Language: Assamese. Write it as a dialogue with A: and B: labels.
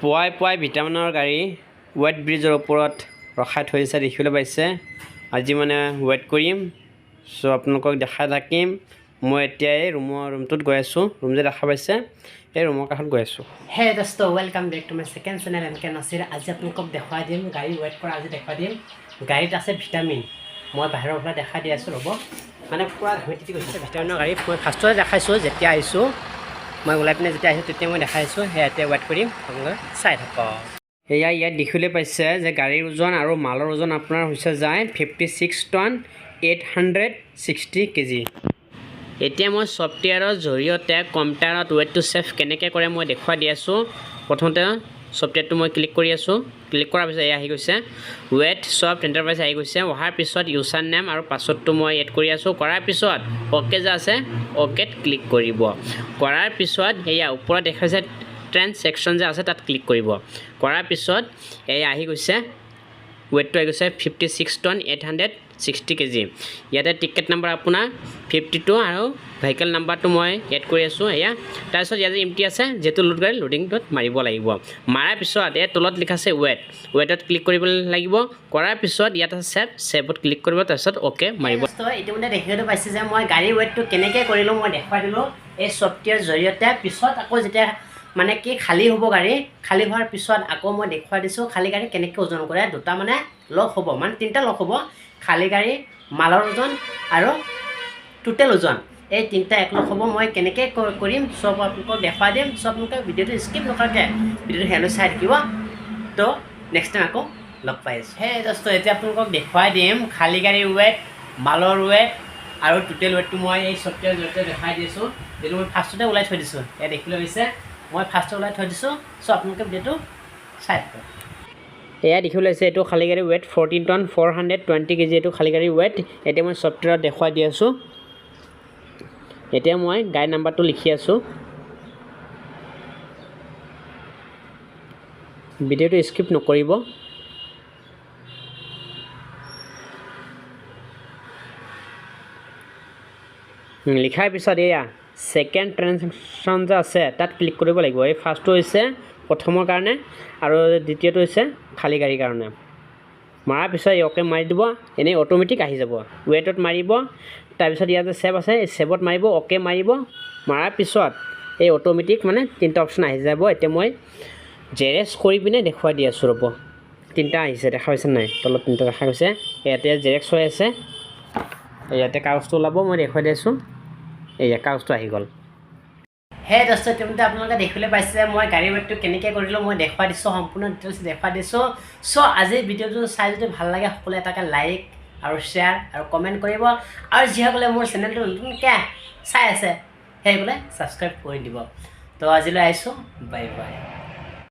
A: পুৱাই পুৱাই ভিটামিনৰ গাড়ী ৱেট ব্ৰিজৰ ওপৰত ৰখাই থৈ দিছে, দেখিবলৈ পাইছে। আজি মানে ৱেট কৰিম, চ' আপোনালোকক দেখাই থাকিম। মই এতিয়া এই ৰুমটোত গৈ আছোঁ। ৰুম যে দেখা পাইছে, এই ৰুমৰ কাষত গৈ আছোঁ।
B: হে দোস্ত, welcome back to my second channel N K Nasir. আজি আপোনালোকক দেখুৱাই দিম গাড়ী ৱেট কৰা। আজি দেখুৱাই দিম, গাড়ীত আছে ভিটামিন। মই বাহিৰৰ পৰা দেখাই দি আছোঁ, ৰ'ব। মানে পূৰা ঘামি তিতি গৈছে।
A: ভিটামিনৰ গাড়ী মই ফাৰ্ষ্টতে দেখাইছোঁ। যেতিয়া আহিছোঁ, মই ওলাই পিনে যেতিয়া আহিছোঁ, তেতিয়া মই দেখাইছোঁ। সেয়া এতিয়া ৱেট কৰিম, আপোনালোকে চাই থাকক। এয়া ইয়াত দেখিবলৈ পাইছে যে গাড়ীৰ ওজন আৰু মালৰ ওজন আপোনাৰ হৈছে যায় 56 ton 860 kg। এতিয়া মই ছফ্টৱেৰৰ জৰিয়তে কম্পিউটাৰত ৱেটটো ছেভ কেনেকৈ কৰে মই দেখুৱাই দি আছোঁ। প্ৰথমতে ছফ্টৱেৰটো মই ক্লিক কৰি আছোঁ। ক্লিক কৰাৰ পিছত এয়া আহি গৈছে, ৱেট ছফ্ট এণ্টাৰপ্ৰাইজ আহি গৈছে। অহাৰ পিছত ইউজাৰ নেম আৰু পাছৱৰ্ডটো মই এড কৰি আছোঁ। কৰাৰ পিছত অ'কে যে আছে, অ'কেত ক্লিক কৰিব। কৰাৰ পিছত এয়া ওপৰত দেখাইছে ট্ৰেনজেকশ্যন যে আছে, তাত ক্লিক কৰিব। কৰাৰ পিছত এয়া আহি গৈছে, ৱেটটো আহি গৈছে 56 ton 860 kg। ইয়াতে টিকেট নাম্বাৰ আপোনাৰ 52 আৰু ভেহিকেল নাম্বাৰটো মই এড কৰি আছোঁ এয়া। তাৰপিছত ইয়াতে এম্পটি আছে, যিহেতু লোড গাড়ী, লোডিংটোত মাৰিব লাগিব। মাৰাৰ পিছত এই তলত লিখা আছে ৱেট, ৱেটত ক্লিক কৰিব লাগিব। কৰাৰ পিছত ইয়াত আছে ছেভ, ছেভত ক্লিক কৰিব, তাৰপিছত অ'কে মাৰিব।
B: দোস্ত, ইতিমধ্যে দেখিবলৈ পাইছে যে মই গাড়ীৰ ৱেটটো কেনেকৈ কৰিলোঁ, মই দেখুৱাই দিলোঁ এই ছফ্টৱেৰ জৰিয়তে। পিছত আকৌ যেতিয়া মানে কি খালী হ'ব গাড়ী, খালী হোৱাৰ পিছত আকৌ মই দেখুৱাই দিছোঁ খালী গাড়ী কেনেকৈ ওজন কৰে। দুটা মানে লগ হ'ব, মানে তিনিটা লগ হ'ব: খালী গাড়ী, মালৰ ওজন আৰু টোটেল ওজন। এই তিনিটা একলগ হ'ব। মই কেনেকৈ কৰিম চব আপোনালোকক দেখুৱাই দিম। চব আপোনালোকে ভিডিঅ'টো স্কিপ নকৰাকৈ ভিডিঅ'টো শেষলৈ চাই থাকিব। তো নেক্সট টাইম আকৌ লগ পাই আছোঁ।
A: সেই দোস্ত, এতিয়া আপোনালোকক দেখুৱাই দিম খালী গাড়ীৰ ৱেট, মালৰ ৱেট আৰু টোটেল ৱেটটো মই এই ছফ্টৱেৰৰ জৰিয়তে দেখাই দিছোঁ, যিটো মই ফাৰ্ষ্টতে ওলাই থৈ দিছোঁ। এয়া দেখিবলৈ পাইছে, মই ফাৰ্ষ্টতে ওলাই থৈ দিছোঁ। চ' আপোনালোকে ভিডিঅ'টো চাই থাকক। এয়া দেখিবলৈ পাইছে, এইটো খালী গাড়ীৰ ৱেট 14 ton 420 kg। এইটো খালী গাড়ীৰ ৱেট। এতিয়া মই ছফ্টৱেৰত দেখুৱাই দি আছোঁ। এতিয়া মই গাড়ী নাম্বাৰটো লিখি আছোঁ। ভিডিঅ'টো স্কিপ নকৰিব। লিখাৰ পিছত এয়া ছেকেণ্ড ট্ৰেনজেকশ্যন যে আছে, তাত ক্লিক কৰিব লাগিব। এই ফাৰ্ষ্টটো হৈছে প্ৰথমৰ কাৰণে আৰু দ্বিতীয়টো হৈছে খালী গাড়ীৰ কাৰণে। মৰাৰ পিছত এই অ'কে মাৰি দিব, এনেই অট'মেটিক আহি যাব। ৱেটত মাৰিব, তাৰপিছত ইয়াত যে ছেভ আছে, এই ছেভত মাৰিব, অ'কে মাৰিব। মৰাৰ পিছত এই অট'মেটিক মানে তিনিটা অপশ্যন আহি যাব। এতিয়া মই জেৰেক্স কৰি পিনে দেখুৱাই দি আছোঁ, ৰ'ব। তিনিটা আহিছে, দেখা পাইছে নাই? তলত তিনিটা দেখা গৈছে। ইয়াতে জেৰেক্স হৈ আছে। ইয়াতে কাগজটো ওলাব, মই দেখুৱাই দি আছোঁ। এয়া কাগজটো আহি গ'ল।
B: হে দোস্ত, ইতিমধ্যে আপোনালোকে দেখিবলৈ পাইছে মই গাড়ী ৱেটটো কেনেকৈ কৰিলোঁ। মই দেখুৱাই দিছোঁ, সম্পূৰ্ণ ডিটেইলছ দেখুৱাই দিছোঁ। চ' আজিৰ ভিডিঅ'টো চাই যদি ভাল লাগে, সকলোৱে এটাকে লাইক আৰু শ্বেয়াৰ আৰু কমেণ্ট কৰিব আৰু যিসকলে মোৰ চেনেলটো নতুনকৈ চাই আছে, সেইসকলে ছাবস্ক্ৰাইব কৰি দিব। তো আজিলৈ আহিছোঁ, বাই বাই।